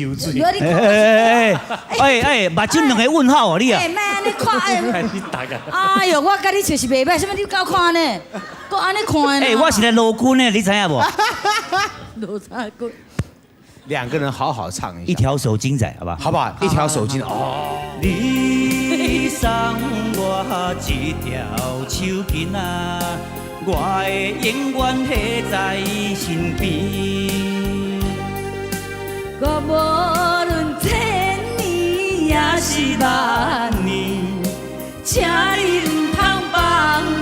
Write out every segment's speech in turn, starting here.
游水。你哎哎哎哎，目睭兩個問號哦你啊！哎，莫按呢看，哎，你大個。哎呦，我佮你笑是袂䆀，啥物你夠看呢？閣按呢看呢？哎，我是來羅軍的，你知影無？羅啥軍？兩個人好好唱一下，一條手巾仔，好不好？好不好？一條手巾哦。你送我一條手巾仔，我會永遠繫在身邊。我無論千年抑是萬年，請你毋通放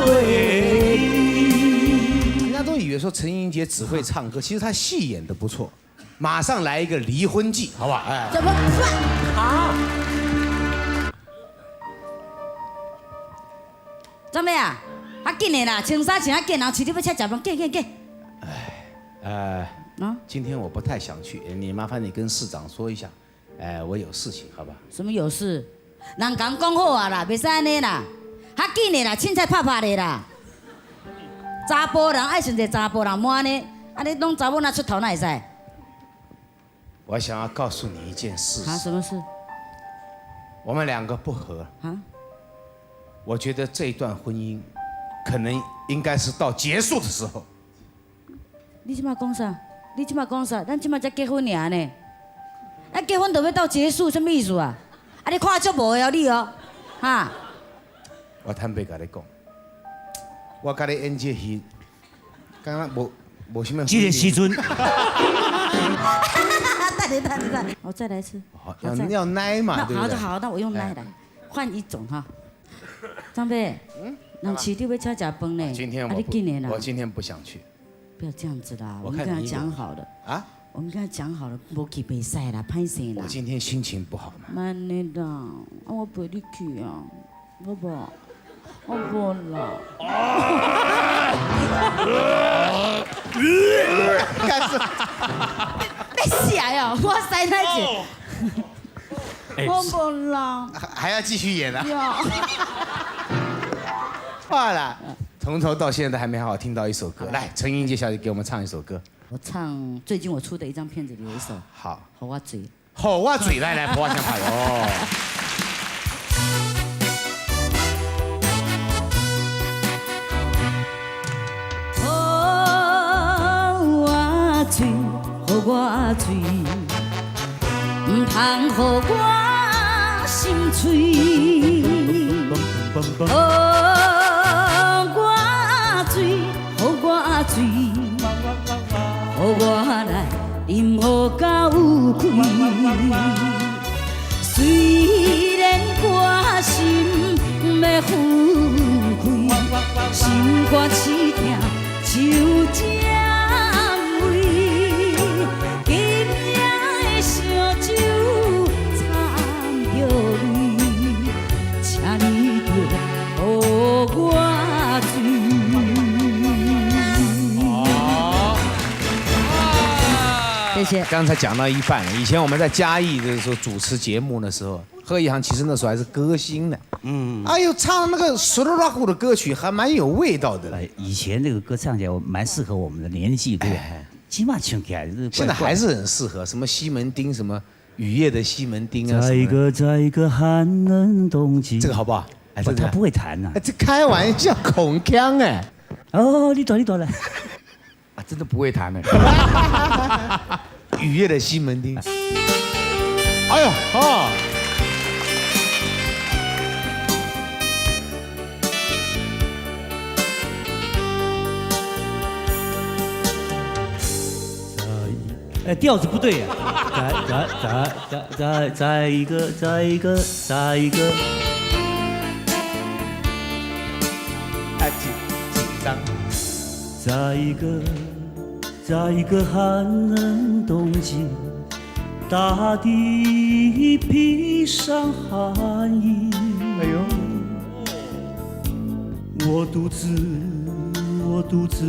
袂記。人家都以為說陳英傑只會唱歌，其實他戲演得不錯。馬上來一個離婚記，好不好？哎，怎麼辦？啊！做咩啊？較緊的啦，穿衫穿較緊，然後市長欲請食飯，緊緊緊。哎，今天我不太想去，你麻煩你跟市長說一下，哎，我有事情，好吧？什麼有事？人講講好啊啦，袂使按呢啦，較緊的啦，凊彩拍拍的啦。查埔人愛選擇查埔人，莫按呢，按呢攏查某若出頭，哪會使？我想要告訴你一件事。啊，什麼事？我們兩個不和。啊？我覺得這段婚姻，可能應該是到結束的時候。你這馬講啥？你這馬講啥？咱這馬才結婚爾呢，啊，結婚就欲到結束，啥物意思啊？啊，你看足無的哦，你哦，哈？我坦白共你講，我佮你演這戲，敢若無啥物。這個時陣。等等等，我再來一次。好，要奶嘛，對不對？好好，那我用奶來，換一種哈。張伯，嗯，人市長欲請食飯呢。今天我你緊的啦。我今天不想去。不要這樣子啦，我們跟他講好了。啊？我們跟他講好了，無去袂使啦，歹勢啦。我今天心情不好嘛。莫按呢啦，啊我陪你去啊，好不好？我無啦。開始。欲死哦！我使哪一？我無啦。還要繼續演啊？罷了，從頭到現在還沒好好聽到一首歌。來，陳英傑小姐給我們唱一首歌。我唱最近我出的一張片子裡有一首。好。予我醉。予我醉，來來，我先拍哦。予我醉，予我醉，毋通予我心碎。予我醉，予我醉，予我來飲予到有開。雖然我心欲分開，心肝刺疼像針位，今夜的燒酒摻著淚，請你著予我醉。謝謝。剛才講到一半了，以前我們在嘉義的時候主持節目的時候，賀一航其實那時候還是歌星呢。嗯。哎呦，唱那個蘇羅拉古的歌曲還蠻有味道的。以前那個歌唱起來蠻適合我們的年紀，對不對？起碼唱起來是。現在還是很適合，什麼西門町，什麼雨夜的西門町啊。在一個寒冷冬季。這個好不好？哎，他不會彈啊。這開玩笑，孔鏘哎。哦，你轉，你轉來。啊，真的不會彈呢。雨夜的西門町。哎呦，哦。哎，調子不對啊！在在在在在一個，在一個，在一個。哎，緊張。在一個寒冷冬季，大地披上寒衣。哎呦！我獨自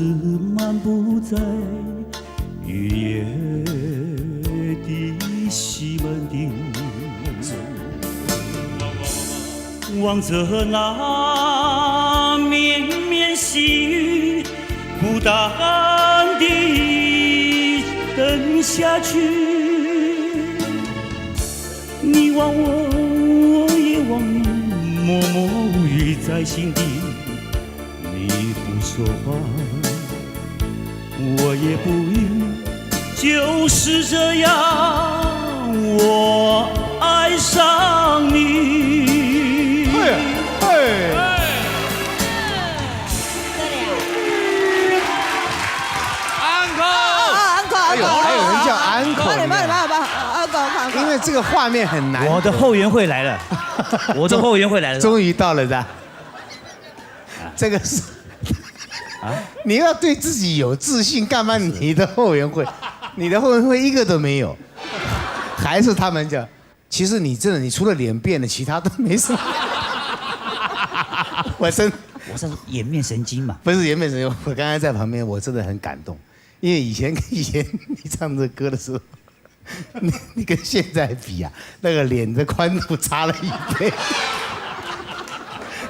漫步在雨夜的西門町，望著那綿綿細雨，孤單地等下去。你望我，我也望你，默默无语在心底。你不說話，我也不語，就是這樣，我愛上你。嘿，安可，安可，哎呦，還有人叫安可，慢點，慢點，慢點，安可，安可。因為這個畫面很難。我的後援會來了，我的後援會來了，終於到了的。這個是啊，你要對自己有自信，幹嘛？你的後援會，你的後援會一個都沒有，還是他們叫。其實你真的，你除了臉變了，其他都沒什麼。我真，我是顏面神經嘛。不是顏面神經，我剛才在旁邊，我真的很感動，因為以前你唱這歌的時候，你跟現在比啊，那個臉的寬度差了一倍。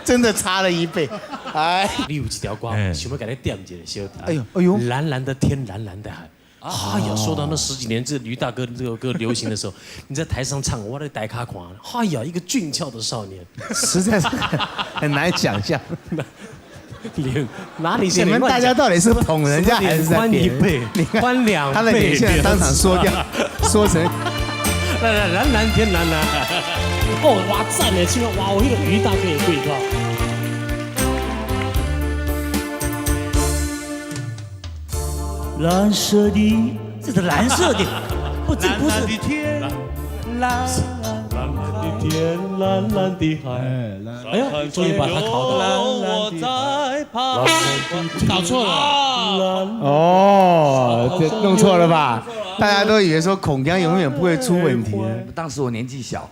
真的差了一倍，哎！你有一條歌，想欲共你點一下小弟。哎呦哎呦，藍藍的天，藍藍的海。哎呀，說到那十幾年，這呂大哥這個歌流行的時候，你在台上唱，我在台下看，哎呀，一個俊俏的少年，實在是很難想象。臉哪裡？你們大家到底是捧人家還是在寬一倍？寬兩倍？他的臉現在當場縮掉，縮成。來來，藍藍天，藍藍海。哦，哇讚的，這個哇，我那個呂大哥也對到。藍色的，這是藍色的，不，這不是。藍藍的天，藍藍的天，藍藍的海。哎呦，終於把它考到。搞錯了。哦，這弄錯了吧？大家都以為說孔鏘永遠不會出問題。當時我年紀小。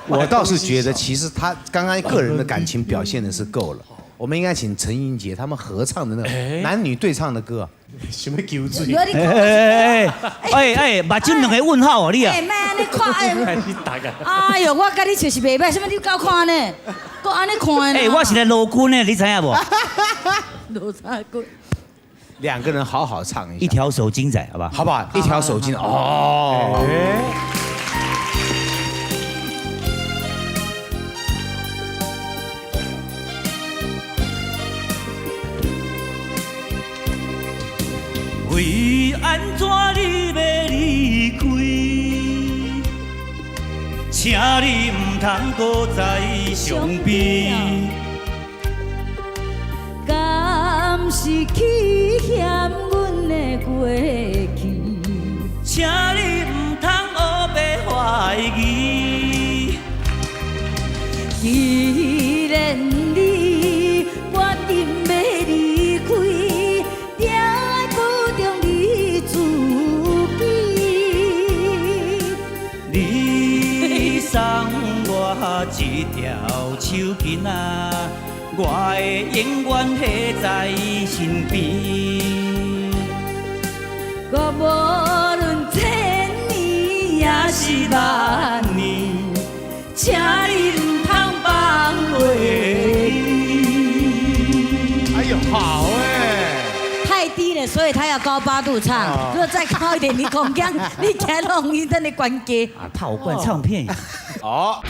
我倒是覺得，其實他剛剛個人的感情表現的是夠了。我們應該請陳英傑他們合唱的那個男女對唱的歌。什麼求水？哎哎哎哎，目睭兩個問號哦，你啊！哎，莫按呢看，哎呦，我佮你笑是袂䆀，啥物你夠看呢？閣按呢看呢？哎，我是來羅軍的，你知影無？羅啥軍？兩個人好好唱一下。一條手巾仔，好不好？好不好？一條手巾哦。為按怎你欲離開？請你毋通閣再傷悲。敢是去嫌阮的過去？請你毋通烏白懷疑。既然你決定欲離開，定愛保重你自己。你送我一條手巾仔，我會永遠繫在身邊。我無論千年抑是萬年，請你毋通放袂記。哎呦，好哎！太低了，所以他要高八度唱。如果再高一點，你恐驚你聽攏伊等你關機。啊，怕我灌唱片。哦。